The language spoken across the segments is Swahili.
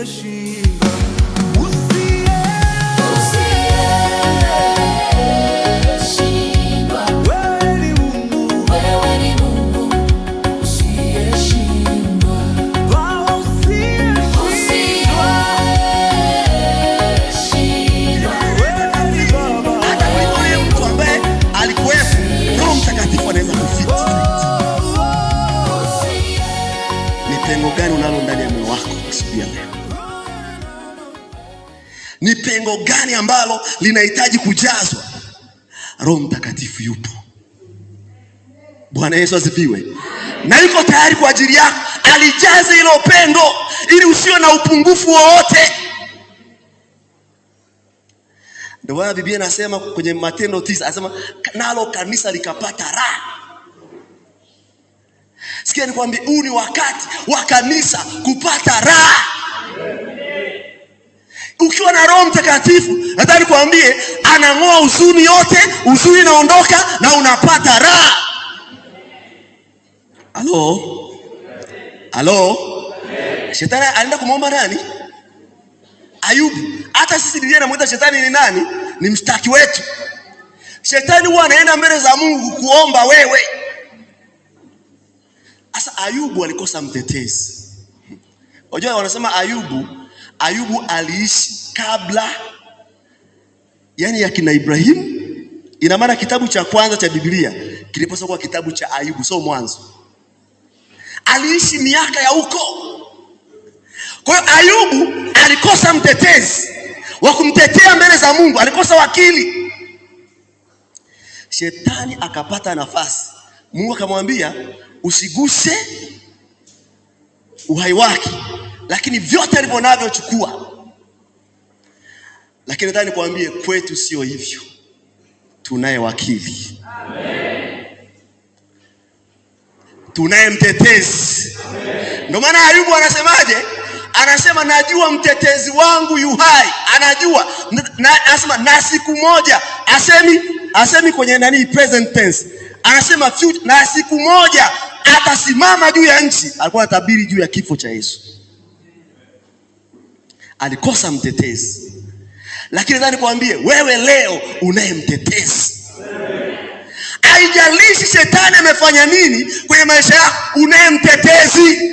Usiyeshindwa, Usiyeshindwa, wewe ni Mungu, wewe ni Mungu usiyeshindwa. Baba usiyeshindwa, Usiyeshindwa, wewe ni Baba. Hata kuliko yule mtu ambaye alikuwepo, Roho Mtakatifu anaweza kufiti. Ni pengo gani unalo ndani ya moyo wako asubuhi ya leo? Ni pengo gani ambalo linahitaji kujazwa? Roho Mtakatifu yupo. Bwana Yesu asifiwe. Na yuko tayari kwa ajili yako, alijaze hilo pengo ili usiwe na upungufu wowote. Ndio maana Biblia inasema kwenye Matendo 9, anasema nalo kanisa likapata raha. Sikia nikwambie, huu ni wakati wa kanisa kupata raha. Ukiwa na Roho Mtakatifu, nataka nikwambie, anang'oa huzuni yote, huzuni inaondoka na unapata raha. Halo? Halo? Shetani alienda kumwomba nani? Ayubu. Hata sisi Biblia inamuita shetani ni nani? Ni mshtaki wetu. Shetani huwa anaenda mbele za Mungu kuomba wewe. Sasa Ayubu alikosa mtetezi. Unajua wanasema Ayubu aliishi kabla yani ya kina Ibrahimu. Ina maana kitabu cha kwanza cha Biblia kilipaswa kuwa kitabu cha Ayubu, sio Mwanzo. Aliishi miaka ya huko. Kwa hiyo Ayubu alikosa mtetezi wa kumtetea mbele za Mungu, alikosa wakili. Shetani akapata nafasi. Mungu akamwambia usiguse uhai wake, lakini vyote alivyo navyo chukua. Lakini nataka nikwambie, kwetu sio hivyo. Tunaye wakili. Amen. Tunaye mtetezi. Ndio maana Ayubu anasemaje? Anasema najua mtetezi wangu yu hai. Anajua. Anasema na siku moja. Asemi kwenye nani present tense. Anasema future, na siku moja atasimama juu ya nchi. Alikuwa anatabiri juu ya kifo cha Yesu. Alikosa mtetezi. Lakini nataka nikwambie wewe leo unaye mtetezi. Haijalishi shetani amefanya nini kwenye maisha yako, unaye mtetezi.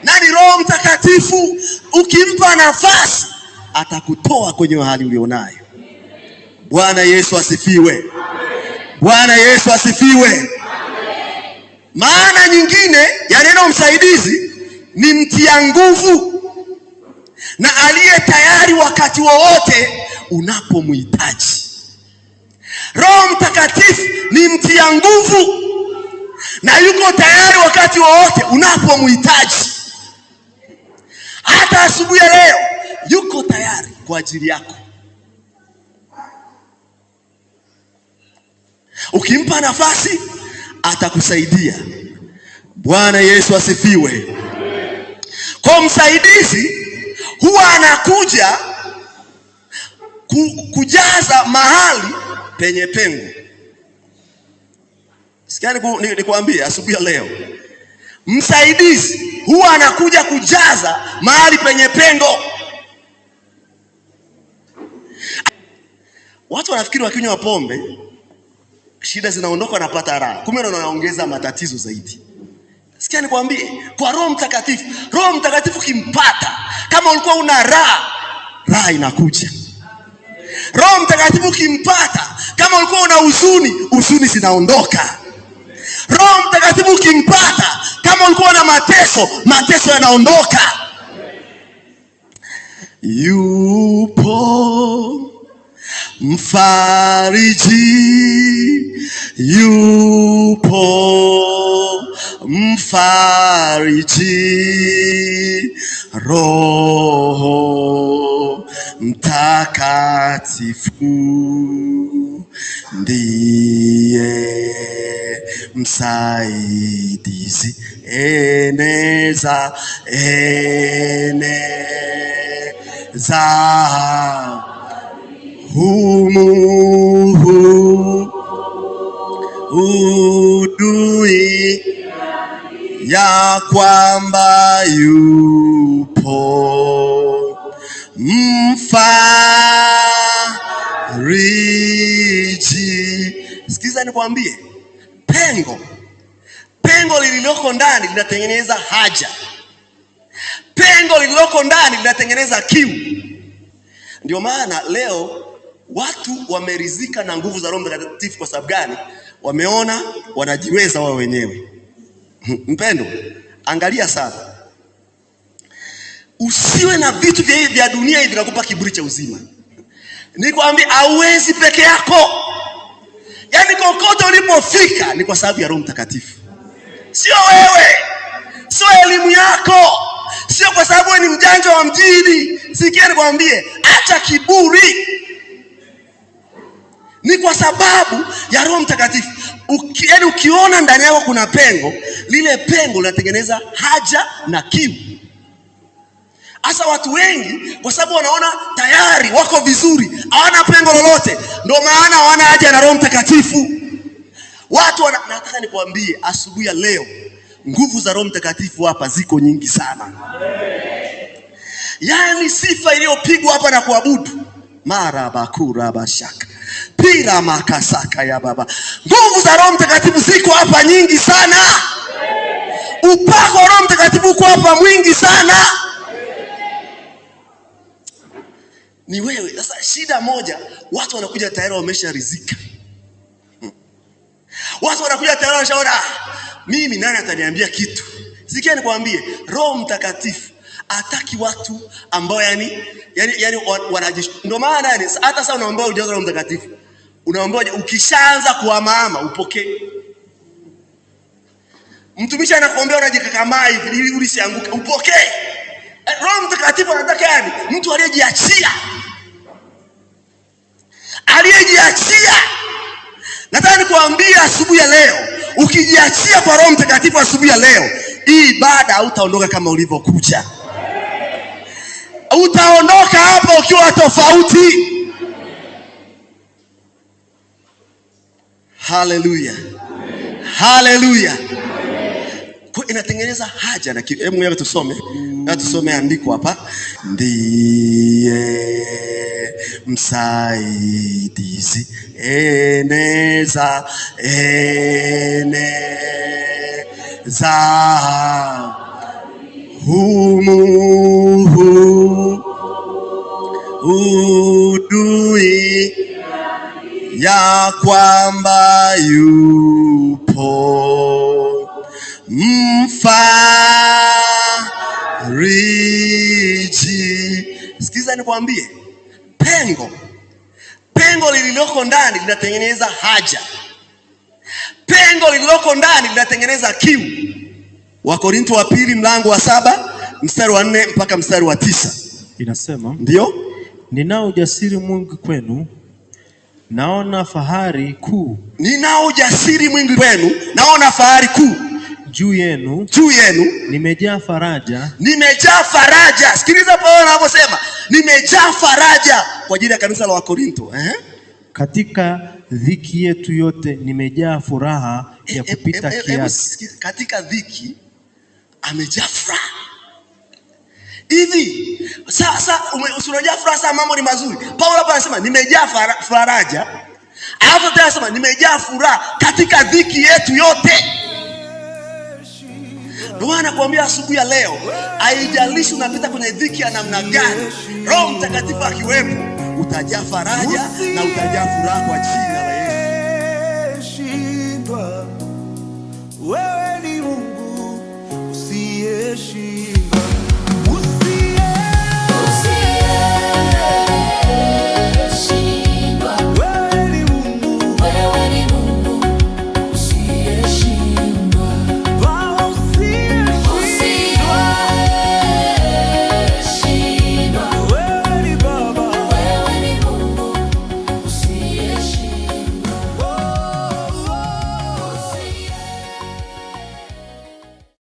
Nani? Roho Mtakatifu. Ukimpa nafasi atakutoa kwenye hali ulionayo. Bwana Yesu asifiwe. Bwana Yesu asifiwe. Maana nyingine ya neno msaidizi ni mtia nguvu na aliye tayari wakati wowote unapomhitaji. Roho Mtakatifu ni mtia nguvu na yuko tayari wakati wowote unapomhitaji. Hata asubuhi ya leo yuko tayari kwa ajili yako. Ukimpa nafasi atakusaidia. Bwana Yesu asifiwe. Kwa msaidizi huwa anakuja kujaza mahali penye pengo. Sikia nikwambie asubuhi ya leo, msaidizi huwa anakuja kujaza mahali penye pengo. Watu wanafikiri wakinywa pombe shida zinaondoka, wanapata raha, kumbe wanaongeza matatizo zaidi. Sikia nikwambie, kwa Roho Mtakatifu, Roho Mtakatifu kimpata, kama ulikuwa una raha, raha inakuja. Roho Mtakatifu kimpata, kama ulikuwa una huzuni, huzuni zinaondoka. Roho Mtakatifu kimpata, kama ulikuwa una mateso, mateso yanaondoka. Yupo mfariji, yupo mfariji, Roho Mtakatifu ndiye msaidizi. Eneza, eneza humu udui ya kwamba yupo. Yupo mfariji. Sikiza nikwambie, pengo pengo lililoko ndani linatengeneza haja, pengo lililoko ndani linatengeneza kiu. Ndio maana leo watu wameridhika na nguvu za Roho Mtakatifu. Kwa sababu gani? Wameona wanajiweza wao wenyewe. Mpendo, angalia sana, usiwe na vitu vya dunia hivi vinakupa kiburi cha uzima. Nikwambie, hauwezi peke yako. Yaani kokote ulipofika ni kwa sababu ya Roho Mtakatifu, sio wewe, sio elimu yako, sio kwa sababu wewe ni mjanja wa mjini. Sikia nikwambie, acha kiburi, ni kwa sababu ya Roho Mtakatifu. Yaani ukiona ndani yako kuna pengo, lile pengo linatengeneza haja na kiu. Hasa watu wengi kwa sababu wanaona tayari wako vizuri, hawana pengo lolote, ndio maana hawana haja na Roho Mtakatifu. Nataka nikwambie asubuhi ya leo, nguvu za Roho Mtakatifu hapa ziko nyingi sana. Yaani sifa iliyopigwa hapa na kuabudu marabakurabashaka pira makasaka ya baba, nguvu za Roho Mtakatifu ziko hapa nyingi sana. Upako wa Roho Mtakatifu uko hapa mwingi sana. Ni wewe sasa. Shida moja, watu wanakuja tayari wamesharizika. Watu wanakuja tayari wameshaona, mimi nani ataniambia kitu? Sikia nikwambie, Roho Mtakatifu hataki watu ambao yani wanajish. Ndio maana yani hata sasa unaomba ujazo Roho Mtakatifu, unaomba ukishaanza kuhamahama upokee. Mtumishi anakuombea unajikakamaa hivi ili usianguke, upokee. Roho Mtakatifu anataka yani mtu aliyejiachia, aliyejiachia. Nataka nikuambie asubuhi ya leo, ukijiachia kwa Roho Mtakatifu asubuhi ya leo, hii ibada hautaondoka kama ulivyokuja. Utaondoka hapa ukiwa tofauti. Haleluya, haleluya. Kwa inatengeneza haja na kiu. Hebu tusome, tusome andiko hapa. Ndiye msaidizi, eneza eneza humu udui ya kwamba yupo mfariji. Sikiza nikwambie, pengo pengo lililoko ndani linatengeneza haja, pengo lililoko ndani linatengeneza kiu. Wakorinto wa pili mlango wa 7 mstari wa 4 mpaka mstari wa 9 inasema, ndio, ninao ujasiri mwingi kwenu, naona fahari kuu. Ninao ujasiri mwingi kwenu, naona fahari kuu juu yenu, juu yenu, nimejaa faraja, nimejaa faraja. Sikiliza Paulo anaposema nimejaa faraja kwa ajili ya kanisa la Wakorinto. Katika dhiki yetu yote nimejaa furaha ya kupita kiasi. Katika dhiki amejaa furaha. Hivi sasa unajaa furaha, sasa mambo ni mazuri. Paulo hapa anasema nimejaa faraja, alafu tena anasema nimejaa furaha katika dhiki yetu yote. Ndio maana nakuambia asubuhi ya leo, haijalishi unapita kwenye dhiki ya namna gani, Roho Mtakatifu akiwepo utajaa faraja na utajaa furaha kwa jina la Yesu. Wewe ni Mungu usiyeshindwa.